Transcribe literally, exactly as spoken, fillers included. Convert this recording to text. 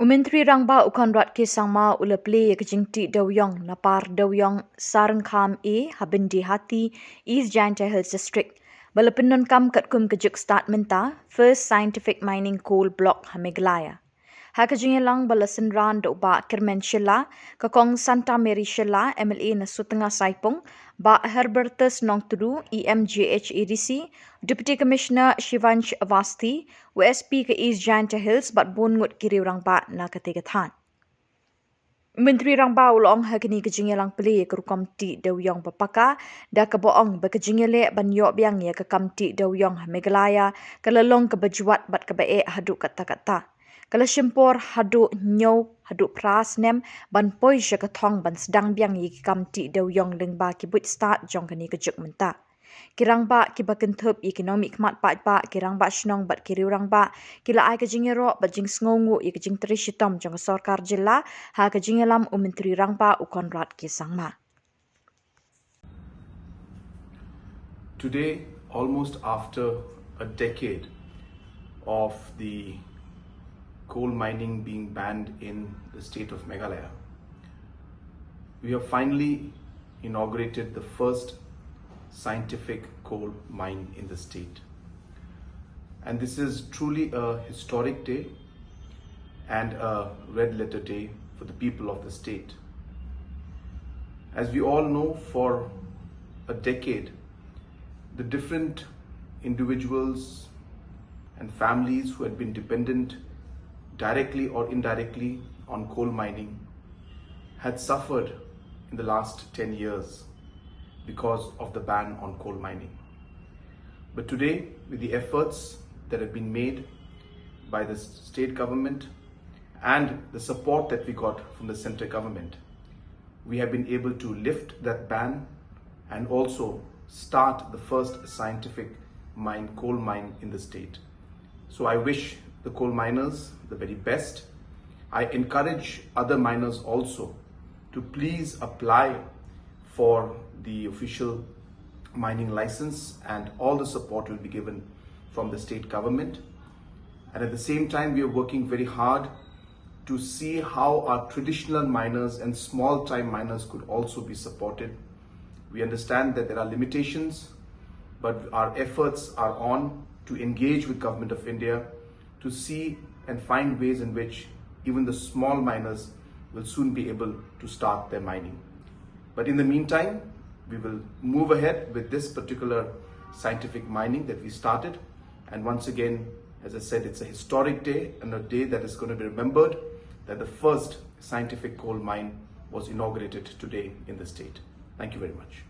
U Myntri Rangbah u Conrad K Sangma u la plie ïa ka jingtih dewiong na par dewiong Sarangkham A ha Byndihati, East Jaintia Hills District, ba la pyndonkam katkum ka juk stad mynta First Scientific Mining Coal Block ha Meghalaya. Ha ka jingïalang ba la synran da u Bah Kyrmen Shylla, ka Kong Santa Mary Shylla, M L A na Sutnga Saipung, Bah Herbertus Nongtdu, E M J H A D C, Deputy Commissioner Shivansh Awasthi, u S P ka East Jaintia Hills bad bun ngut ki riew rangbah na katei ka thaiñ. U Myntri Rangbah u la ong ha kane ka jingïalang plie ka rukom tih dewiong ba paka, da kaba ong ba ka jingïaleh ban ïoh biang ïa ka kam tih dewiong ha Meghalaya ka la long kaba jwat bad kaba eh haduh katta katta. Ka la shim por haduh hynñiew haduh phra snem ban poi sha ka thong ban sdang biang ïa ki kam tih dewiong lyngba ki buit stad jong kane ka juk mynta. Ki rangbah kiba kynthup ïa ki nongmihkhmat paidbah, ki rangbah shnong bad ki riew rangbah ki la ai ka jingïaroh bad jingsngewnguh ïa ka jingtrei shitom jong ka sorkar jylla ha ka jingïalam u Myntri Rangbah u Conrad K Sangma. Today, almost after a decade of the coal mining being banned in the state of Meghalaya, we have finally inaugurated the first scientific coal mine in the state. And this is truly a historic day and a red letter day for the people of the state. As we all know, for a decade, the different individuals and families who had been dependent directly or indirectly on coal mining had suffered in the last ten years because of the ban on coal mining. But today, with the efforts that have been made by the state government and the support that we got from the center government, we have been able to lift that ban and also start the first scientific mine, coal mine in the state. So I wish the coal miners the very best. I encourage other miners also to please apply for the official mining license, and all the support will be given from the state government. And at the same time, we are working very hard to see how our traditional miners and small time miners could also be supported. We understand that there are limitations, but our efforts are on to engage with Government of India to see and find ways in which even the small miners will soon be able to start their mining. But in the meantime, we will move ahead with this particular scientific mining that we started. And once again, as I said, it's a historic day and a day that is going to be remembered, that the first scientific coal mine was inaugurated today in the state. Thank you very much.